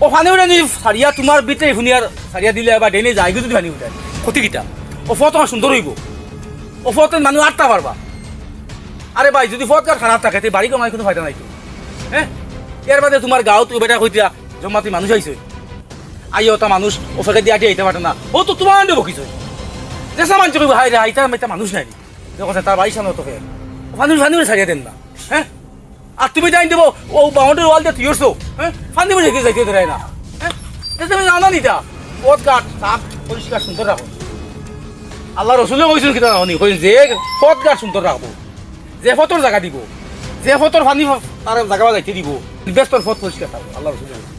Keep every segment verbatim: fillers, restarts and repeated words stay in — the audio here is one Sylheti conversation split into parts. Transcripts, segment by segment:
ও পানি উঠানি ছাড়িয়া তুমার ভিতরে হুনিয়ার ছাড়িয়া দিলে আবার ড্রেনে যায়, যদি পানি উঠায়। ক্ষতি কিতা? ও পথ আমার সুন্দর অইবো। ও পথে মানুষ আটতা পারবা। আরে ভাই, যদি পথ ঘাট খারাপ থাকে, তে বাড়ি কামাই কুনু ফায়দা নাই তো। হ্যাঁ? এর বাদে তুমার গাঁওত ও বেটা কইতা, জমাতি মানুষ আইছে। আইয়া ওটা মানুষ ও ফাঁকে দিয়া আটি আইতা পারে না। ও তো তুমার আন্ডে বকিছে। যেসা মানষে কইবো, "হায় রে, আইতা, আইতা মানুষ নাই।" দেখো, তার বাড়ির সামনে তো ফের। ও পানি, পানি উঠানি ছাড়িয়া দেন না। হ্যাঁ? আর তুমি তাইন দিবো, ও বাউন্ডারি ওয়াল দিয়া তুই উঠছো, হ্যাঁ? পানি উঠানি যাইতে দেয় না, হ্যাঁ? এটা তুমি জানো নি তা? পথ ঘাট সাফ, পরিষ্কার, সুন্দর রাখো। আল্লাহ রসুলে কইছইন কিতা জানো নি? কইছইন যে পথ ঘাট সুন্দর রাখবো, যে পথর জাগা দিবো, যে পথর পানি ফ-, তার জাগা যাইতে দিবো, বেস্তর পথ পরিষ্কার থাকবো, আল্লাহ রসুলে কইছইন।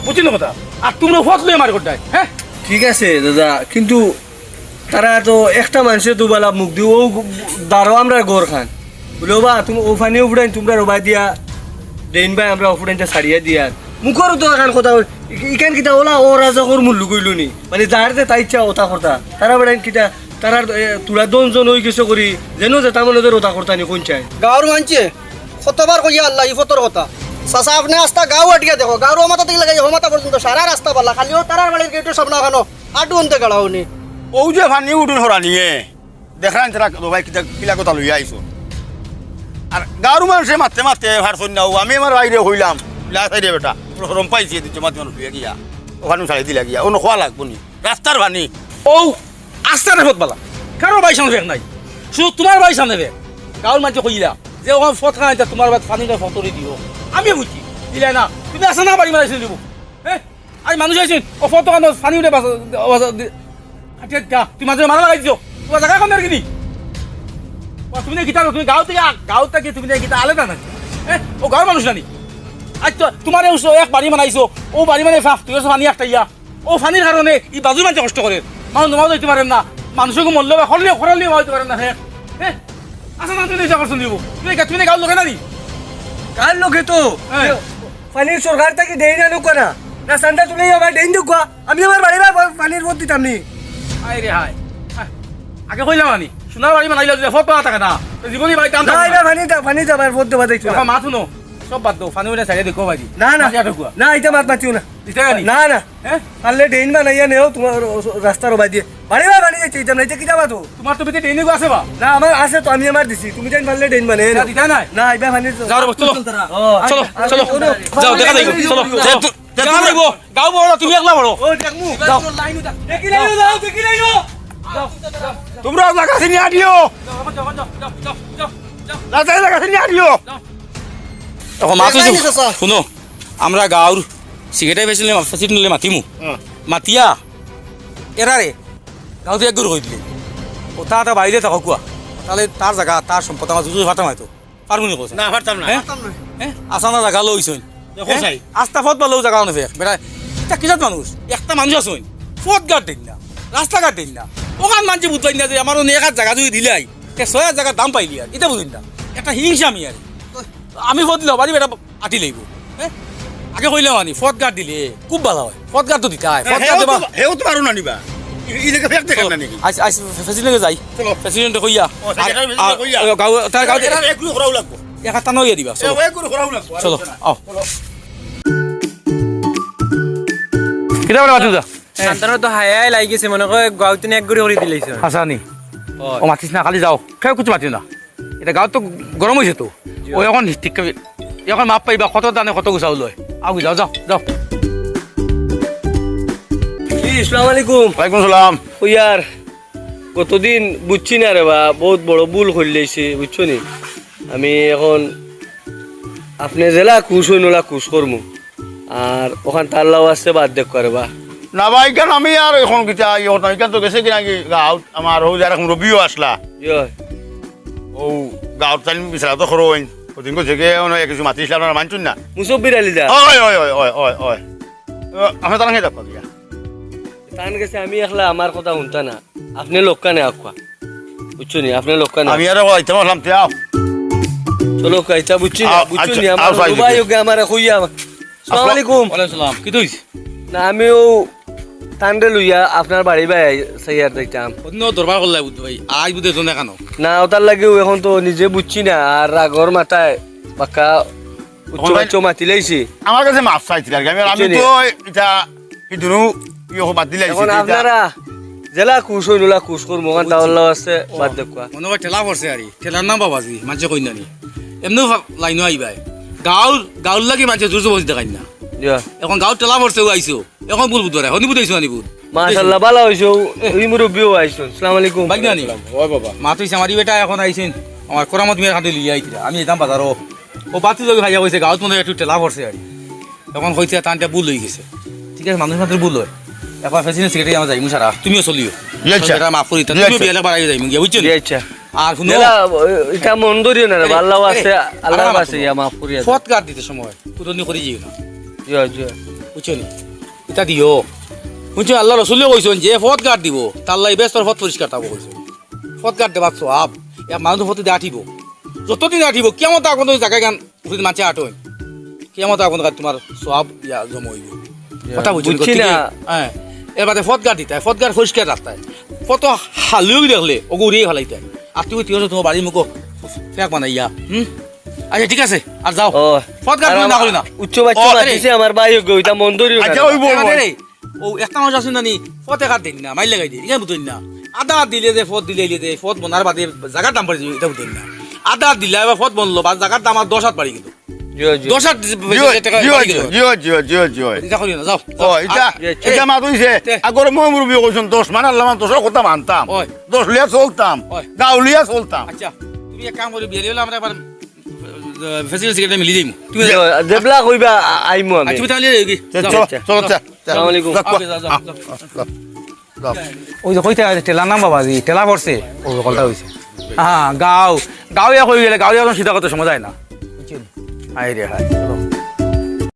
বুঝছো নি কথা? আর তুমরা পথ লইয়া মার করতায়, হ্যাঁ? ঠিক আছে দাদা, কিন্তু তারা তো একটা মানষে দুবালা মুখ দি, ও দাঁড়ো আমরা ঘর খান। বলে, "ও বা, তুমি ও পানি উফুড়াইন, তুমরা রোবা দিয়া, ড্রেন বায় আমরা উফুড়াইনটা ছাড়িয়া দিয়ার।" মুখর তো এখান কথা, ইখান কিতা ওলা, ওরা যখন মূল্য কইল নি। মানে, যার যে তাই ইচ্ছা ওটা কথা। তারা বেড়াইন কিতা, তারা, এ, তোরা দন জন হয়ে গেছে করি, যেন যে তার মনে ওদের ওটা করতা নি, কোন চায়? গাঁওর মানষে কতবার কইয়া আল্লাহ, ই ফতর কথা। চাচা, আপনে আস্তা গাঁও আটিয়া দেখো, গাঁওর ও মাথা থাকি লাগাই ও মাথা পর্যন্ত সারা রাস্তা বালা, খালি ও তারার বাড়ির গেটর সামনে খানো আটু অন্তে গাড়াও নি। ও যে পানি উঠুন হরা নিয়ে, দেখরাইন তারা তো ভাই কিতা, কিলা কথা লইয়া আইছো। আর গাঁওর মানষে মারতে মারতে পারছইন না, ও আমি আমার বাইরে হইলাম, লা সাইডে বেটা, শরম পাইছি, দুই জমাত মানুষ লইয়া গিয়া, ও পানি ছাড়ি দিলা গিয়া, ও নখোয়া লাগবো নি, রাস্তার পানি। ও আস্তার পথ বালা, কারো বাড়ির সামনে ব্যাগ নাই, শুধু তুমার বাড়ির সামনে ব্যাগ। গাঁওর মানষে কইলা যে, "ও পথ খান, এটা তুমার বাদ পানি নাই, পথ করে দিও।" আমি বুঝছি, দিলে না, তুমি আসা না বাড়ি মারাইছিল দিব। হ্যাঁ, আজ মানুষ আইছইন, ও পথ খান পানি উঠে বাসা, বাসা দি-, আচ্ছা, যা, তুই মাঝে মারা লাগাই দিছো, তুমার জাগা কম আর কি নি? ও, তুমি না কিতা, তুমি গাঁও থাকি আ-, গাঁও থাকি তুমি না কিতা আলাদা না? হ্যাঁ, ও গাঁওর মানুষ না নি? আচ্ছা, তুমার ও এক বাড়ি বানাইছো, ও বাড়ি মানে ফাঁক, তুই পানি আটকাইয়া, ও পানির কারণে ই বাজু মানষে কষ্ট করে। মানুষ নমাজ হইতে পারেন না, মানুষকে মরলে বা খরলে, খরালে হইতে পারেন না, হ্যাঁ? হ্যাঁ? আচ্ছা, না, তুমি এটা করছো নিব। তুমি এটা, তুমি এটা গাঁওর লোকে না নি? গাঁওর লোকে তো। হ্যাঁ। পানির সরকার থাকি ড্রেন আনুক না। না, চান্দা তুলে আমার ড্রেন দেউক। আমি আমার বাড়ি বা পানির পথ দিতাম নি। হায় রে হায়। হায়। আগে কইলাম আমি, সোনার বাড়ি বানাইলে যদি পথ পাওয়া থাকে না, তো জীবনই বাড়ি টান না, থাকে না। এবার পানি দা-, পানি যাবার পথ দেবা দেখছো না। এখন মাত শুনো, সব বাদ দাও, পানি উঠে সাইডে দেখো ভাই। না, না। মাঝে আটকুয়া। না, এটা মাত মাতিও না। দিতে গেলি? না, না। হ্যাঁ? পারলে ড্রেন বানাইয়া নেও, তুমার ও-, ও-, রাস্তার ওবায় দিয়ে। বাড়ি বাড়ি বানিয়ে যাইতে চাইতাম না, এটা কিতা মাতো? তুমার তো ভিতরে ড্রেন আছে বা? না, আমার আছে তো, আমি আমার দিছি। তুমি জান পারলে ড্রেন বানাই না, নেও। দিতা নাই? না, এবার পানি যাও রে, চলো। ও, চলো, আচ্ছা, চলো। আচ্ছা, যাও, দেখা যাই, চলো, চলো। যাও, যাও। দেখা যাইবো। গাঁও বড়, তুমি একলা বড়। ও, দেখমু। যাও। দেখি লাইও, যাও, দেখি লাইও। তুমরা জাগা চিনি আনিও। যাও, যাও, যাও, যাও, যাও, যাও, যাও। না, যাই জাগা চিনি আনিও। যাও। এখন মাতো দেখাই যে, নি, চাচা। শুনো, আমরা গাঁওর সিগারেট বেশি নিলে, বেশি নিলে মাতিমু। হ্যাঁ। মাতিয়া, এরা রে, গাঁওতে এক গরু কই দিলে। ও তা তা বাইরে থাকো কুয়া। তাহলে তার জাগা, তার সম্পদ আমার দুজনে ফাটাম হয়তো। পারমু নি কইছে? না, পারতাম না। হ্যাঁ? পারতাম না। হ্যাঁ? আসানা জাগা লইছইন। দেখো হ্যাঁ? চাই। আস্তা পথ ভালো জাগা অনে ফের। বেটা, এটা কিজাত মানুষ? একটা মানুষ আছইন। পথ ঘাট দেন না। রাস্তা ঘাট দেন না। ওখান মানষে বুঝলাইন না যে আমার অনে এক হাত জাগা যদি দিলাই, তে ছয় হাত জাগার দাম পাইলি আর। এটা বুঝইন না। একটা হিংসা আমি আর। আমি পথ দিলে বাড়ি বেটা আটি লইব। হ্যাঁ? আগে কইলাম আনি, পথ ঘাট দিলে খুব ভালা হয়। পথ ঘাট তো দিতায়। পথ ঘাট হেও দেবা। তো, হেও তো পারো না নিবা। ই, ই জাগা ফেক দেখেন না নাকি? আইস, আইস, প্রেসিডেন্টে যাই। চলো। প্রেসিডেন্টে কইয়া। ও, সেক্রেটারি আর, প্রেসিডেন্টে কইয়া। আর, গাঁও, তার গাঁও এরা এক গ্রুপ করাও লাগবো। এক হাত টানো ইয়া দিবা, এ, চলো। এক গ্রুপ করাও লাগবো, আর চলো, হচ্ছে না। আও। চলো। কিতা বলে বাতিজা? সন্তানর তো হায় হায় লাগি গেছে, মনে কয় গাঁওতে এক গরু করে দিলাইছে। হাসানি। ও। ও মাতিস না, খালি যাও। কেউ কিছু মাতিও না। এটা গাঁও তো গরম হইছে তো। জি। ও এখন ঠিক করে, এখন মাপ পাইবা, কত দানে কত গুছাও লয়। আও, যাও, যাও, যাও। জি, আসসালামু আলাইকুম। ওয়ালাইকুম সালাম। ও ইয়ার, গতদিন বুঝছি না রে বা, বহুত বড় ভুল করিলাইছি, বুঝছো নি? আমি এখন আপনে যেলা খুশ হইন, ওলা খুশ করমু। আর ওখান তাল্লাও আছে, বাদ দেখ করে বা। না ভাই, কেন আমি আর এখন কিতা, ইয়ে করতাম, এখান তো গেছে কিনা কি গাঁও, আমার হউ যার এখন রবিও আসলা। জি হয়। ও গাঁওর তাইন বিচারা তো করইন। ওদিন কো জেগে অনো এক কিছু মাতিছিলাম, আপনারা মানছইন না। মুসব্বির আলী দা। ওই, ওই, ওই, ওই, ওই, ওই। ও, আপনি তারা খেয়ে যাবো গিয়া। তান গেছে আমি একলা আমার কথা শুনতা না। আপনি লোকটা নে আকুয়া। বুঝছো নি? আপনি লোকটা নে। আমি আরো কইতে পারলাম, তে আও। চলো, কাইতা বুঝছি না, আও, বুঝছো আচ্ছা, নি? আমার আও, সাইজ ভাই দিকে। ওকে আমারে কইয়া। আসসালামু আলাইকুম। ওয়ালাইকুম সালাম। কিতা অইছে? না, আমি ও তানরে লইয়া আপনার বাড়ি বায় সাইয়ার যাইতাম। অন্য দরবার করলাই বুদ্ধ ভাই, আজ বুদ্ধ জনে কানো। না, ওটার লাগিও এখন তো নিজে বুঝছি না, আর রাগর মাথায় বাক্কা উচ্চ বাচ্চ মাতিলাইছি। আমার কাছে মাফ চাইছিল আর কি। আমি, আমি বুঝছি নি। তো এটা, এই দুনু ইয়ে বাদ দিলাইছি। এখন এটা আপনারা জেলা খুশ হইন, ওলা খুশ করবো, ওখান বুঝছি। তাহলে আছে, ও, বাদ দেখবা। মনে হয় ঠেলা পড়ছে আর কি। ঠেলার নাম বাবাজি, মানষে কইন না নি। এমনিও ফা-, লাইনও আইবায়। গাউর, গাউর লাগি মানষে জোর জবরদস্তি দেখাইন না। ইয়া। এখন গাউর ঠেলা পড়ছে, ও আইছো। এখন ভুল বুঝবা রে, হনি বুঝাইছো আনি ভুল। মাশাআল্লাহ, ভালা হইছো। ওই মুরব্বিও আইছইন। আসসালামু আলাইকুম। ভাই জানি? ওই বাবা। মাত হইছে আমার ই বেটা এখন আইছইন। আমার করামত মিয়ার কাছে লইয়া আইতরা। আমি যেতাম বাজারো। ও বাতি লগে ভাইয়া কইছে, গাউত মনে হয় একটু ঠেলা পড়ছে আর কি। এখন কইছে, তানটা ভুল হয়ে গেছে। ঠিক আছে, মানুষ মাত্র ভুল হয়। একবার ফেসিনে সিগারেট আমার যাইমু সারা। তুমিও চলিও। জি আচ্ছা। এটা মাফ করি, জি তুমিও আচ্ছা। বিয়ালে বাড়াই যাইমু গিয়া, বুঝছো নি? জি আচ্ছা। আর শুনো। এটা, এটা মন ধরিও না রে, আরে, আল্লাহ আরে, আছে, আল্লাহর আল্লাহ কাছে মাফ ইয়া মাফ করিয়া দেন। ফত গার্ড দিতে সময় কুদনি করি যাইও না। জি, জি। বুঝছো নি? এটা দিও। বুঝছো, আল্লাহ রসুলে কইছেন, যে ফত গার্ড দিব, তার লাগি বেহেস্তর ফত পরিষ্কার থাকবো কইছেন। ফত গার্ড দেবার সওয়াব। এক মানুষ ফতে দিয়ে আটিব। যতদিন আটিব, কিয়ামত আগ পর্যন্ত জায়গায় গান উঠে মাঝে আটইন। কিয়ামত আগ পর্যন্ত তোমার সওয়াব ইয়া জমা হইব। কথা বুঝছেন? বুঝছি গতিকে, না। হ্যাঁ। এর বাদে ফত গার্ড দিতে হয়, ফত গার্ড পরিষ্কার রাখতে হয়। ফত হালুক দেখলে, ওগু উড়িয়ে ফেলাইতে হয়। আর তুমি, তুমি তোমার বাড়ির মুখো ফেক বানাইয়া, হুম? আচ্ছা, ঠিক আছে, আর যাও। ও, ফত গার্ড আর না আমার করি না। উচ্চ বাচ্চ ও, আরে। মাতিছে আমার ভাই, ওগু, ওইটা মন ধরিও না আচ্ছা, রে। ওই বউ, আরে ওই। রে, ও একটা মানুষ আছে না নি, ফতে কাট দিন না, মাইল লাগাই দিন, ইয়া বুঝইন না। আধা দিলে যে ফত দিলে, দিলে যে ফত বনার বাদে জাগার দাম বাড়ি যাইব, এটা বুঝইন না। আধা দিলে এবার ফত বনলো, বা জাগার দাম আর দশ হাত বাড়ি কিন্তু। জি, জি। দশ হাত জি, জি, টাকা জি, বাড়ি জি, গেল। জি, জি, জি, জি, জি। এটা করিও না, যাও, ও, যাও। এটা, আর, এ, এটা এ, মাত হইছে। এ। আগর ময় মুরব্বী কইছেন, দশ মানে আল্লাহ মান দশ কথা মানতাম। ওই। দশ লিয়া চলতাম। ওই। গাউলিয়া চলতাম। আচ্ছা, তুমি এক কাম করি, বিয়ালি হলে আমরা আবার, আহ, ফেসিলিটি সিগারেট মিলি যাইমু। তুমি জি। যেবলা কইবা, আ-, আইমু আমি। আচ্ছা, তুমি তাহলে কি? চল, যাও। চল, আচ্ছা। চল, চল। আসসালামু আলাইকুম। আচ্ছা, যাও, যাও, যাও। ওই যে কইতে আছে, ঠেলা নাম বাবাজি, ঠেলা পড়ছে, ও কলটা হইছে। হ্যাঁ, গাউ, গাউ ইয়া কই গেলে, গাউ এখন সিধা করতে সময় যায় না। বুঝছেন? হায় রে হায়, চলো।